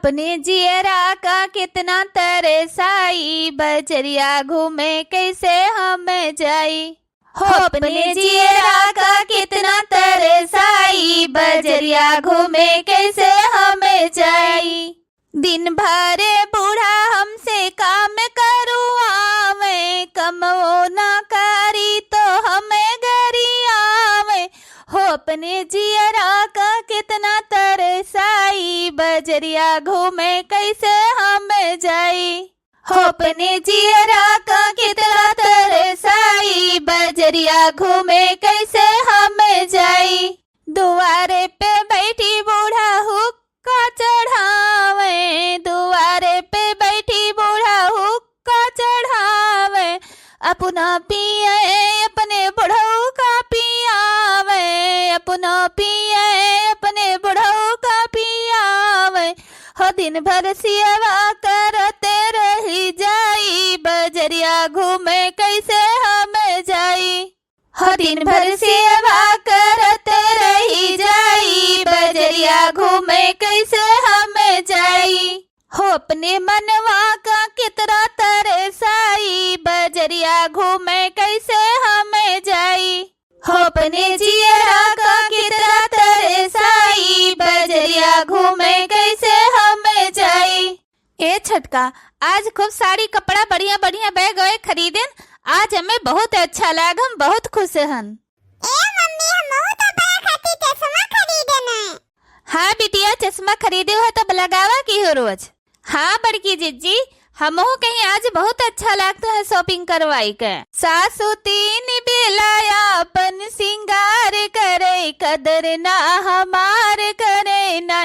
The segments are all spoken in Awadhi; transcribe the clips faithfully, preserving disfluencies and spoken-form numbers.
अपने जियरा का कितना तरसाई, बजरिया घूमे कैसे हम जाई। हो अपने जियरा का कितना तरसाई, बजरिया घूमे कैसे हम जाई। दिन भरे बूढ़ा हमसे काम करवावे, कमवो ना करी तो हमें गरियावे। हो अपने जियरा का कितना तरसाई, बजरिया घूमे कैसे हम जाई। हो अपने जियरा का कितना तरसाई, बजरिया घूमे कैसे हम जाई। दुआरे पे बैठी बूढ़ा हुक्का चढ़ावे, दुआरे पे बैठी बूढ़ा हुक्का चढ़ावे। अपना पिए अपने बुढ़ऊ का पियावे, अपना पिए अपने बुढ़ऊ का पियावे। हो दिन भर सेवा करते रही जाई, बजरिया घूमे कैसे हम जाई। हो दिन भर सेवा करते रही जाई, बजरिया घूमे कैसे हम जाई। हो अपने मनवा का कितना तरसाई, बजरिया घूमे कैसे हम जाई। हो अपने जियरा का कितना तरसाई, बजरिया घूमे कैसे हम जाई। ए छोटका, आज खूब साड़ी कपड़ा बढ़िया बढ़िया बैग वैग खरीदेन, आज हमें बहुत अच्छा लाग, हम बहुत खुश हन। ए मम्मी, हमहू तो अपना खातिर चश्मा खरीदेन है। हाँ बिटिया, चश्मा खरीदे हो तब लगावा की हो रोज। हाँ बड़की जिज्जी, हमहू कहीं आज बहुत अच्छा लागत है shopping करवाई के। सासू तीन बेला आपन सिंगार करे, कदर ना हमार करे ना।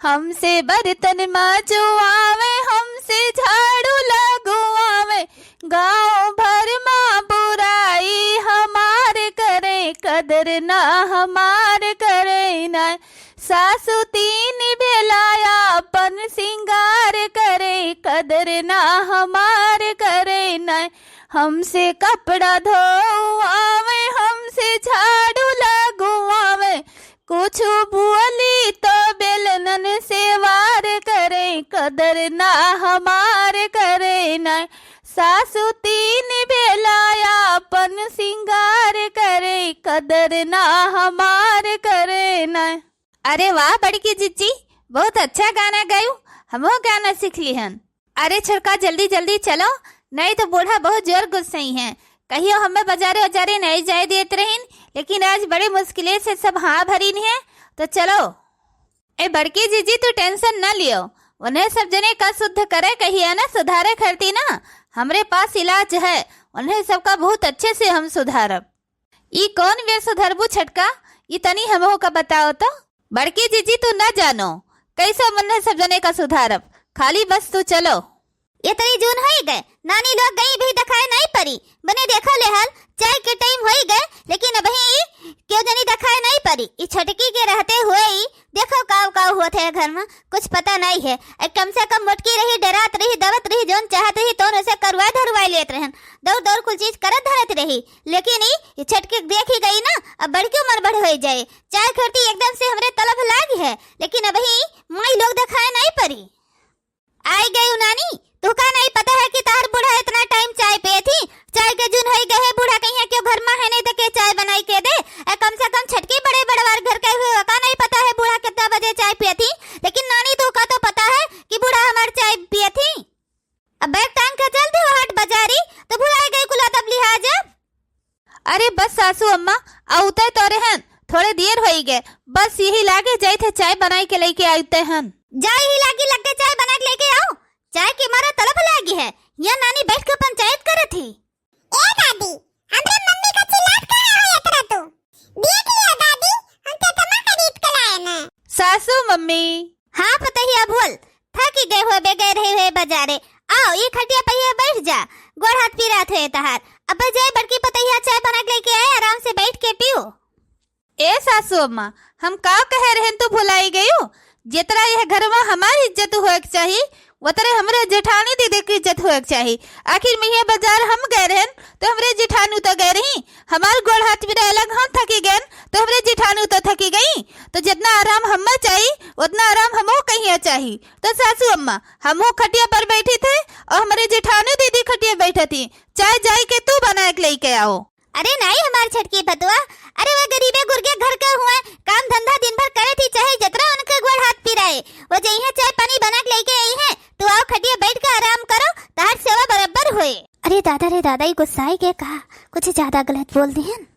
हमसे बर्तन माजुआवे, हमसे झाड़ू लगवावे, गाँव भर मा बुराई हमार करे, कदर ना हमार करे ना। सासू तीन बेला आपन सिंगार करे, कदर ना हमार करे ना। हमसे कपड़ा धोआवे, हमसे झाड़ू लगवावे, कुछ बोली तो बेलनन से वार करे, कदर ना हमार करे ना। सासू तीन बेला आपन सिंगार करे, कदर ना हमार करे ना। अरे वाह बड़की जिज्जी, बहुत अच्छा गाना गायू, हमहू गाना सीख लिहन। अरे छोटका, जल्दी जल्दी चलो, नहीं तो बूढ़ा बहुत जोर गुस्सई हैं। कहियो हमें बाजारे उजारे नहीं जाए देत रहीन, लेकिन आज बड़े मुश्किले से सब हाँ भरीन हैं। तो चलो। ए बड़की जिज्जी, तू tension न लियो, उन्हें सब जने का शुद्ध करे कहिया ना, सुधारे खरती ना, हमरे पास इलाज है, उन्हें सबका बहुत अच्छे से हम सुधारब। ई कौन वे सुधरबू छोटका? ई तनी हमहू का बताओ तो। बड़की जिज्जी तू ना जानो, कैसे मन्ने सब जने का सुधारब, खाली बस तू चलो। ये तरी जून होई गए, नानी लोग गई भी देखाए नहीं परी। बने देखो लेहल, चाय के time होई गए, लेकिन अबही ई केहू जनी देखाए नहीं परी। ई छोटकी के रहते हुए ई देखो काव काव होत है घर में, कुछ पता नहीं है। ए, कम से कम मोटकी रही, डरात रही, दबत रही, जौन चाहत रही तौन उसे करवाए धरवाए लेत रहन, दौड़ दौड़ कुल चीज करत धरत रही। लेकिन ई, ई छोटकी देखी गई ना, अब बड़की उम्र बढ़ होई जाए। चाय खरती एकदम से हमरे तलब लाग है, लेकिन अबही माई लोग देखाए नहीं परी। आई गई नानी, तुहका नहीं पता है कि तहर बूढ़ा इतना time चाय पिए थी? चाय के जून होई गए है, बूढ़ा कहीं के घर में है नहीं तो के चाय बनाई के दे? ए, कम से कम छटकी बड़े बड़वार घर के हुए का नहीं पता है बूढ़ा कितना बजे चाय पिए थी? लेकिन नानी तुहका तो पता है कि बूढ़ा हमार चाय पिए थी। अब बैग टांग के चल दे हट बाजारी, तो भुलाई गई कुला तब लिहाज। अरे बस सासू अम्मा, आउते तो रहन, थोड़े देर होई गए, बस यही लागे जाइत है चाय बनाई के लेके आते हन। जा यही लागी लग के चाय बना के लेके आओ, चाय के मारा तलब लागी है, या नानी बैठ के पंचायत करत ही। ए दादी, हमरे मम्मी का चिल्लात काहे हो इतना तू? देख लिया दादी, हम तो तमा खरीद के लाए ना। सासू मम्मी। हाँ पतहिया बोल, थकी गए हो बे गए रहे हुए बाजारे। आओ, ये खटिया पहिए बैठ जा, गोड़ हाथ पिरात हुए तहार। अब जाए बड़की पतहिया चाय बना के लेके आए, आराम से बैठ के पियो। ए सासू अम्मा, हम का कहे रहन तू भुलाई गयू? जितरा यह घर में हमारी इज्जत होए के चाही, उतरे हमरे जेठानी दीदी की इज्जत होए के चाही। आखिर में ये बाजार हम गए रहन, तो हमरे जेठानी तो गए रही, हमार गोड़ हाथ पिराए लग हम थकी गए, तो हमरे जेठानू तो थकी गई, तो जितना आराम हम्मा चाही, उतना आराम हमहू कहिया चाही। तो सासू अम्मा, हमहू खटिया पर बैठी थे और हमरे जेठानू दीदी खटिया बैठा थी, चाय जाई के तू बनाए के लेके आओ। अरे नाई हमार छोटकी बतुआ, अरे वह गरीबे गुरगे घर के हुए, काम धंधा दिन भर करे थी, चाहे जितना उनके गोड़ हाथ पिराए, वो जइहे चाय पानी बना के लेके आई है, तू आओ खटिया बैठ के आराम करो, तहार सेवा बराबर होए। अरे दादा रे दादा, ई गुस्साई के कहा, कुछ ज्यादा गलत बोल दिहन।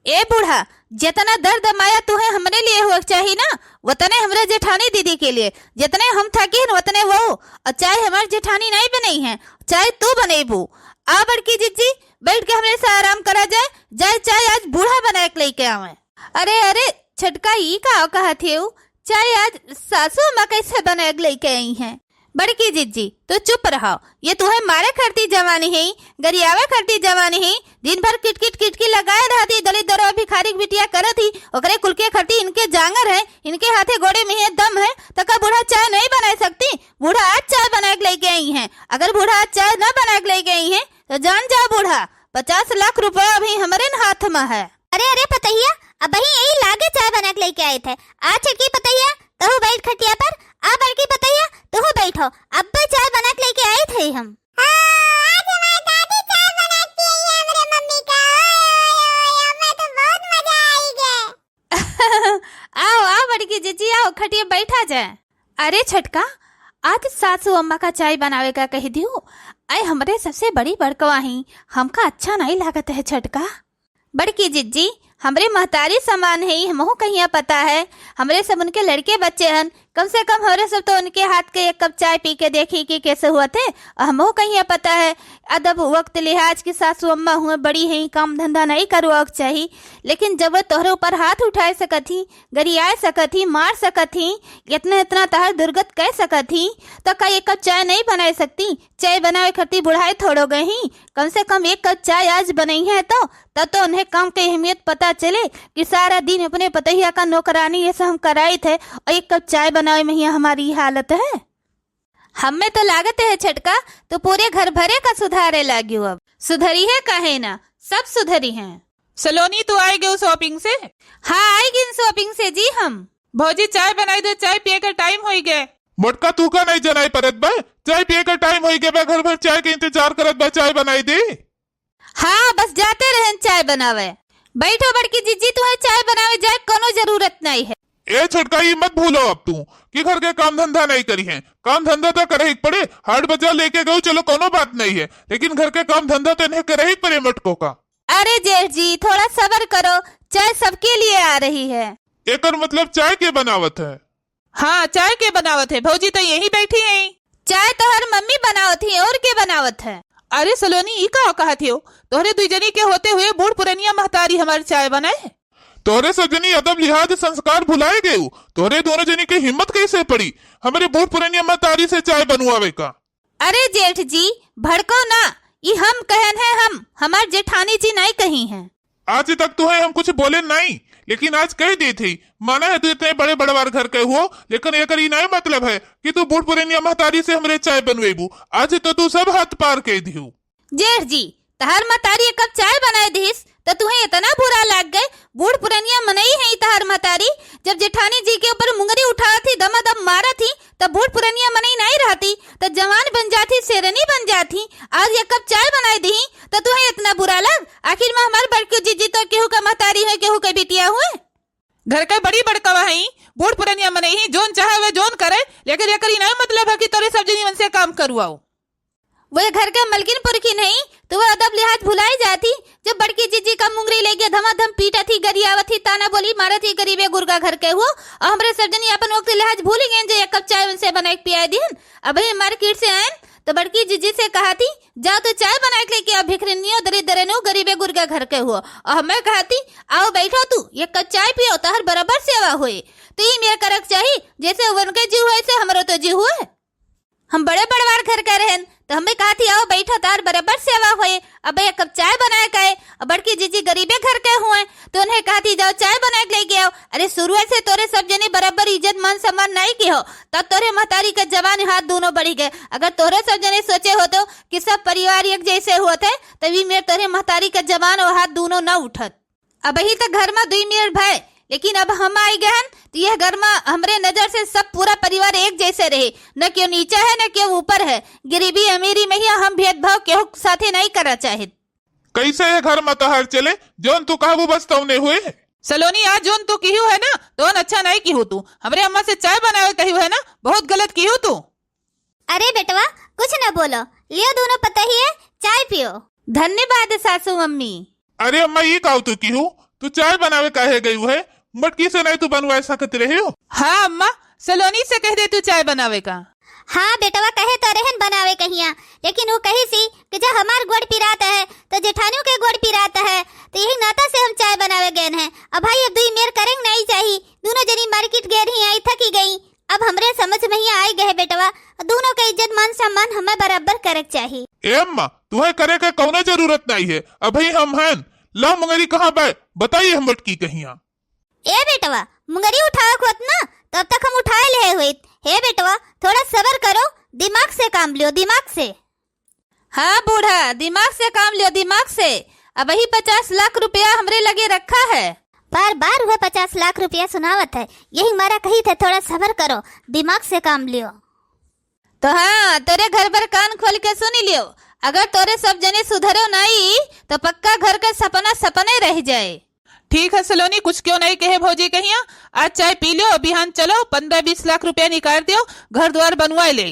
ए बूढ़ा, जितना दर्द माया तुहे हमरे लिए होए के चाही ना, उतने हमरे जेठानी दीदी के लिए, जितने हम थकी हन उतने वो, और चाय हमार जेठानी नहीं बनई है, चाय तू बनेबू। आ बड़की जिज्जी, बैठ के हमरे से आराम करा जाए, जाए चाय आज बूढ़ा बनाए के लेके आवे। अरे, अरे, छोटका ई का कहत हेऊ? चाय आज सासू अम्मा कैसे बनाए के लेके आई हैं? बड़की जिज्जी, तू चुप रहो। ये तुहे मारे खरती जवानी है, गरियावे खरती जवानी है, दिन भर किटकिट किटकी लगाए रहती, दलित दरो भिखारी के बिटिया करत ही, ओकरे कुल के खरती इनके जांगर है, इनके हाथे गोड़े में है दम है, तो का बूढ़ा चाय नहीं बनाए सकती? बूढ़ा आज चाय बनाए के लेके आई हैं। अगर बूढ़ा आज चाय ना बनाए के लेके आई हैं, तो जान जा बूढ़ा, पचास लाख रुपया अभी हमरे न हाथ में है। अरे, अरे पतैया, अबही यही लागे चाय बना के लेके आए थे। आ छोटकी पतैया, तहू बैठ खटिया पर। आ बड़की पतैया, तहू बैठो, अब्बे चाय बना के लेके आए थे हम। हाँ, आज हमारी दादी चाय बना के आई है हमरे मम्मी का। ओए, ओए, ओए, हमें तो बहुत मजा आई गए। आओ, आओ बड़की जिज्जी, आओ खटिया बैठा जाए। अरे छोटका, आज सासू अम्मा का चाय बनावे का कह दियो। अय हमरे सबसे बड़ी बड़कवा ही, हमका अच्छा नहीं लागत है छोटका। बड़की जिज्जी, हमरे महतारी समान है, हमहू कहिया पता है, हमरे सब उनके लड़के बच्चे हन, कम से कम हमरे सब तो उनके हाथ के एक कप चाय पी के देखी कि कैसे हुआ थे, और हमहू कहिया पता है। अदब वक्त लिहाज की सासू अम्मा हुए बड़ी हैं, काम धंधा नहीं करवाओ के चाही, लेकिन जब वो तोहरे ऊपर हाथ उठाए सकत ही, गरियाए सकत ही, मार सकत ही, इतना इतना तहर दुर्गत कह सकत ही, तो का एक कप चाय नहीं बनाए सकती? चाय बनावे खरती बुढ़ाए थोड़ो गए ही, कम से कम एक कप चाय आज बनई है तो, तब तो उन्हें काम के अहमियत पता चले कि सारा दिन अपने पतहिया का नौकरानी ये सब हम कराइत है और एक कप चाय बनावे में ही हमारी ये हालत है। हमें तो लागत है छोटका, तू पूरे घर भरे का सुधारे लागियो। अब सुधरी है कहे ना, सब सुधरी हैं। सलोनी, तू आए गयो shopping से? हाँ, आई गिन shopping से जी हम। भौजी, चाय बनाई दे, चाय पिए के time होई गए। मोटका, तू का नहीं जनाई परत बा? चाय पिए के time होई गए बा, घर भर चाय के इंतजार करत बा, चाय बनाई दे। हाँ, बस जाते रहन चाय बनावे। बैठो बड़की जिज्जी, तुम्हें चाय बनावे जाए कोनो जरूरत नहीं है। ए छोटका, ई मत भूलो अब तू कि घर के काम धंधा नहीं करी है। काम धंधा तो करे ही पड़े, हाट बाजार लेके गयो, चलो कोनो बात नहीं है, लेकिन घर के काम धंधा तो इन्हें करे ही पड़े मोटको का। अरे जेठ जी, थोड़ा सबर करो, चाय सबके लिए आ रही है। एकर मतलब चाय के बनावत है? हाँ, चाय के बनावत है? भौजी तो यहीं बैठी हैं। चाय तो हर मम्मी बनावत ही, और के बनावत है? अरे सलोनी, ई का कहत हो? तोहरे दुई जनी के होते हुए बूढ़ पुरनिया महतारी हमारी चाय बनाए? तोहरे सब जनी अदब लिहाज संस्कार भुलाए गए हो। तोहरे दोनों जनी के हिम्मत कैसे पड़ी हमरे बूढ़ पुरनिया महतारी से चाय बनवावे का? अरे जेठ जी, भड़को ना, ई हम कहन है हम, हमार जेठानी जी नहीं कही हैं। आज तक तुहे हम कुछ बोले नहीं, लेकिन आज कह देत ही, माना है तू इतने बड़े बड़वार घर के हुओ, लेकिन एकर ई नहीं मतलब है कि तू बूढ़ पुरनिया महतारी से हमरे चाय बनवेबू। आज तो तू सब हद पार कह दिहू। जेठ जी, तहार महतारी एक कप चाय बनाए दिस, तो तुहे इतना बुरा लाग गए? बूढ़ पुरनिया मनई है तहार महतारी। जब जेठानी जी के ऊपर मुंगरी उठावत ही, दमादम मारत ही, तब बूढ़ पुरनिया मनई नहीं रहती, तो जवान बन जाती, शेरनी बन जाती। आज एक कप चाय बनाए दी, तो तुहे इतना बुरा लग? आखिर में हमार बड़की जिज्जी तो केहू का महतारी है, केहू के बिटिया हुए। घर के बड़ी बड़कवा है, बूढ़ पुरनिया मनई ही, जोन चाहे वे जोन करे, लेकिन एकर ई नहीं मतलब है कि तोरे सब जनी मन से काम करवाओ। वो घर के मलकिन पुरखिन हई, तो वो अदब लिहाज भुलाई जाती। जब बड़की जिज्जी का मुंगरी लेके धमाधम पीटत ही, गरियावत ही, ताना बोली मारत ही, गरीबे गुरगा घर के हुओ, और हमरे सब जनी अपन वक्त लिहाज भूल गए जे एक कप चाय उनसे बनाए के पियाए दिहन। अबही मार्केट से आयन, तो बड़की जिज्जी से कहा थी, "जाओ तो चाय बनाए के लेके आओ, भिखरनियो, दरिद्रनियो, गरीबे गुरगा घर के हुओ।" और हमें कहा थी, "आओ बैठो तू, एक कप चाय पियो, तहर बराबर सेवा होए।" तो ई मेरे करक चाही, जैसे उनके जीव होए, से हमरो तो जीव हुए। हम बड़े बड़वार घर के रहन, तो हमें कहा थी, "आओ बैठो, तार बराबर सेवा होए।" अब एक कप चाय बनाए के आए, अब बड़की जिज्जी गरीबे घर के हुए, तो उन्हें कहा थी, "जाओ चाय बनाए के लेके आओ।" अरे शुरुए से तोरे सब जने बराबर इज्जत मान सम्मान नहीं के हो, तब तोरे महतारी के जबान हाथ दोनों बढ़ी गए। अगर तोरे सब जने सोचे होतो कि सब परिवार एक जैसे होत है, तभी मेरे तोरे महतारी के जबान और हाथ दोनों न उठत। अबहीं त घर मा दुई मेड़ भय, लेकिन अब हम आइ गए हन, त यह घर मा हमरे नजर से सब पूरा परिवार एक जैसे रहे, न केहू नीचा है, न केहू ऊपर है। गरीबी अमीरी महिया हम भेदभाव केहू साथे नहीं करा चाहित। कैसे ये घर मा तहार चले? जौन तू कहबू बस तौने हुए। सलोनी, आज जौन तू किहू है ना, तौन अच्छा नहीं किहू तू। हमरे अम्मा से चाय बनावे कहियो है ना, बहुत गलत किहू तू। अरे बेटवा, कुछ न बोलो, लियो दोनों पतहिए, चाय पियो। धन्यवाद सासू अम्मी। अरे अम्मा, ई काउ तू किहू? तू चाय बनावे काहे गयू है? मटकी से नहीं तू बनवाए सकत रही हो? हाँ अम्मा, सलोनी से कह दे तू चाय बनावे का। हाँ बेटवा, कहे तो रहन बनावे कहिया, लेकिन वो कही सी कि जब हमार गोड़ पिरात है, तो जेठानियों के गोड़ पिरात है, तो यही नाता से हम चाय बनावे गए हैं। अब भाई, अब दुई मेर करेंग नहीं चाही, दोनों जनी मार्केट गए रही, आई थकी गई। अब हमरे समझ महिया आइ गए बेटवा, दोनों के इज्जत मान सम्मान हमें बराबर करे के चाही। ए अम्मा, तुहे करे के कौनो जरूरत नहीं है, अभी हम हन। ला मुंगरी कहाँ बा, बताइए हम मटकी कहिया। ए बेटवा, मुंगरी उठावे के होत ना, तो अब तक हम उठाए ले होइत। हे बेटवा, थोड़ा सबर करो, दिमाग से काम लियो, दिमाग से। हाँ बूढ़ा, दिमाग से काम लियो, दिमाग से। अबही पचास लाख रुपया हमरे लगे रखा है। बार बार वह पचास लाख रुपया सुनावत है, यही मारा कही थे थोड़ा सबर करो, दिमाग से काम लियो। तो हाँ, तोरे घर भर कान खोल के सुनी लियो, अगर तोरे सब जने सुधरो नाई, तो पक्का घर का सपना सपने रह जाए। ठीक है सलोनी, कुछ क्यों नहीं कहे भौजी कहिया, आज चाय पी लियो, बिहान चलो, पन्द्रह बीस लाख रुपया निकाल दियो, घर द्वार बनवाए ले।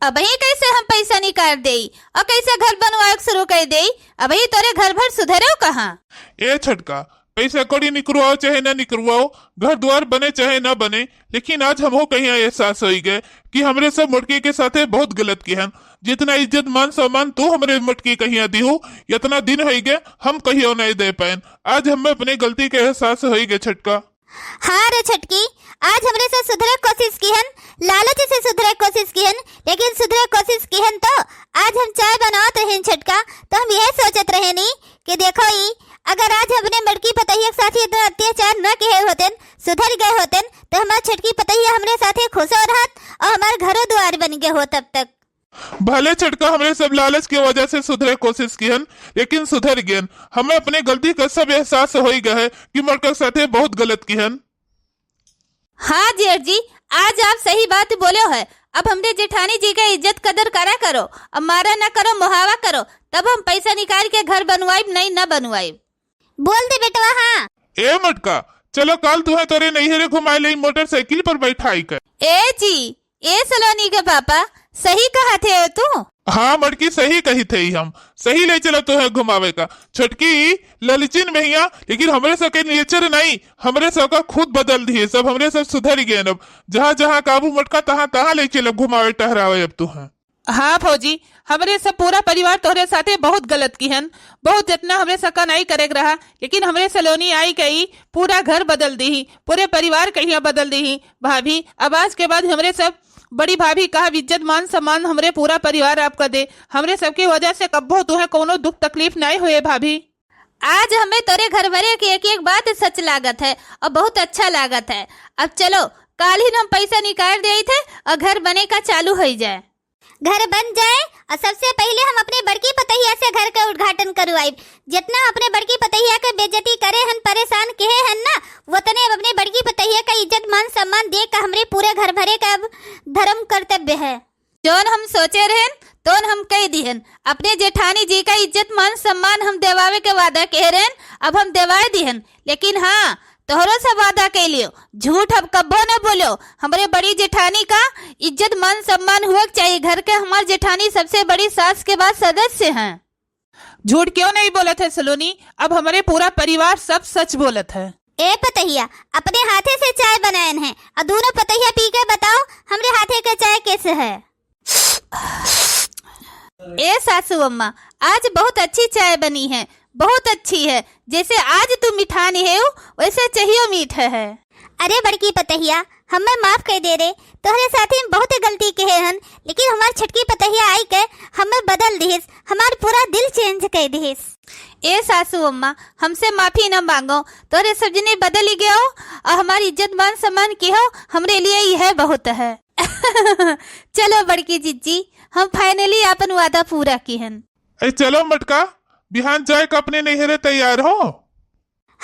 अबही कैसे हम पैसा निकाल देई और कैसे घर बनवाए के शुरू कर देई? अबही तोरे घर भर सुधरो कहाँ? ए छटका, पैसा कौड़ी निकरवाओ चाहे ना निकरवाओ, घर द्वार बने चाहे ना बने, लेकिन आज हमहू कहिया एहसास होई गए कि हमरे सब मोटकी के साथे बहुत गलत किहन। जितना इज्जत मान सम्मान तू हमरे मोटकी कहिया दिहू, इतना दिन होई गए हम कहियो नहीं दे पाएन। आज हमें अपने गलती के एहसास होई गए छटका। हाँ रे छटकी, आज हमरे से सुधरे कोशिश किहन, लालच से सुधरे कोशिश किहन, लेकिन सुधरे कोशिश किहन तो आज हम चाय बनावत रहेन छटका, तो हम यह सोचत रहेनी कि देखो ई, अगर आज हमने बड़की पतहिया के साथ इतना अत्याचार न किहे होतेन, सुधर गए होतेन, तो हमार छटकी पतहिया हमरे साथे खुशो रहत और हमार घरो द्वार बन गए होत अब तक। भले छटका हमरे सब लालच के वजह से सुधरे कोशिश किहन, लेकिन सुधर गेन। हमें अपने गलती का सब एहसास होई गए है कि मोटका के साथे बहुत गलत किहन। हाँ जेठ जी, आज आप सही बात बोले है। अब हमरे जेठानी जी का इज्जत कदर करा करो, अब मारा ना करो, मुहावा करो, तब हम पैसा निकाल के घर बनवाइब, नहीं ना बनवाइब। बोल दे बेटवा, हाँ। ए मोटका, चलो काल तुहे तोरे नैहरे घुमाए ले मोटरसाइकिल पर बैठाई कर। ए जी, ए सलोनी के पापा, सही कहा थे तू। हाँ मोटकी, सही कही थे हम, सही ले चलो तुहे घुमावे का। छोटकी ललचिन भैया, लेकिन हमरे सबके नेचर नहीं, हमरे सबका खुद बदल दिए सब, हमरे सब सुधर गए अब। जहाँ जहाँ काबू मोटका तहाँ तहाँ ले चलो घुमावे टहरावे अब तुहे। हाँ भौजी, हमरे सब पूरा परिवार तोहरे साथे बहुत गलत किहन, बहुत जितना हमरे सका नहीं करे के रहा, लेकिन हमरे सलोनी आई गई, पूरा घर बदल दीही, पूरे परिवार कहिया बदल दीही। भाभी, अब आज के बाद हमरे सब बड़ी भाभी कहा इज्जत मान सम्मान हमरे पूरा परिवार आपका दे। हमरे सबके वजह से कब्बो तुहे कोनो दुख तकलीफ नहीं हुए भाभी। आज हमें तोरे घर भरे के एक एक बात सच लागत है और बहुत अच्छा लागत है। अब चलो, काल ही हम पैसा निकाल देइत है और घर बने का चालू हो जाए। घर बन जाए और सबसे पहले हम अपने बड़की पतहिया से घर का उद्घाटन करवाइब। जितना अपने बड़की पतहिया के बेइज्जती करे हन, परेशान किहे हन ना, वतने अब अपने बड़की पतहिया का इज्जत मान सम्मान दे का हमरे पूरे घर भरे का अब धर्म कर्तव्य है। जौन हम सोचे रहन, तौन हम कह दिहन। अपने जेठानी जी का इज्जत मान सम्मान हम देवावे के वादा कहे रहन, अब हम देवाए दिहन। लेकिन हाँ, तोहरो से वादा कह लियो, झूठ अब कब्बो न बोलो। हमरे बड़ी जेठानी का इज्जत मान सम्मान हुए के चाहिए। घर के हमार जेठानी सबसे बड़ी सास के बाद सदस्य हैं। झूठ क्यों नहीं बोलत है सलोनी, अब हमरे पूरा परिवार सब सच बोलत है। ए पतहिया, अपने हाथे से चाय बनायन है और दोनों पतहिया पी के बताओ हमरे हाथे के चाय कैसे है। ए सासू अम्मा, आज बहुत अच्छी चाय बनी है, बहुत अच्छी है। जैसे आज तू मिठानी है, वैसे चाहियो मीठ है। अरे बड़की पतहिया, हमें माफ कर दे रे, तोहरे साथे हम बहुत गलती किहे हन, लेकिन हमार छोटकी पतहिया आई के हमें बदल दिहिस, हमार पूरा दिल change कर दिहिस। ए सासू अम्मा, हमसे माफी न मांगो, तोहरे सब जने बदल ही गयो और हमारी इज्जत मान सम्मान किहो, हमरे लिए यह बहुत है। चलो बड़की जिज्जी, हम finally अपन वादा पूरा किहन। ए चलो मटका, बिहान जाए का अपने नैहरे तैयार हो।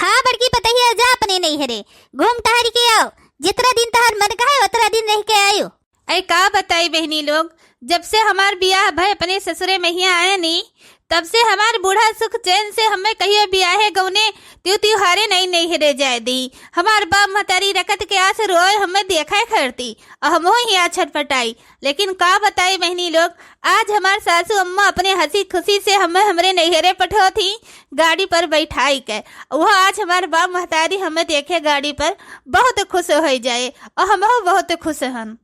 हाँ बड़की पतहिया, जा अपने नैहरे, घूम टहर के आओ, जितना दिन तहर मन कहे उतना दिन रह के आयो। अरे का बताई बहिनी लोग, जब से हमार बियाह भय अपने ससुरे में हियाँ आए नी, तब से हमार बूढ़ा सुख चैन से हमें कहियो बियाहे गौने त्यू त्योहारे नहीं नैहरे जाए दी। हमार बाप महतारी रकत के आस रोए हमें देखे खरती, और हमहू हियाँ छटपटाई। लेकिन का बताई बहिनी लोग, आज हमार सासू अम्मा अपने हँसी खुशी से हमें हमरे नैहरे पठो थी, गाड़ी पर बैठाई के। वह आज हमार बाप महतारी हमें देखे गाड़ी पर बहुत खुश हो जाए, और हमहू बहुत खुश हन।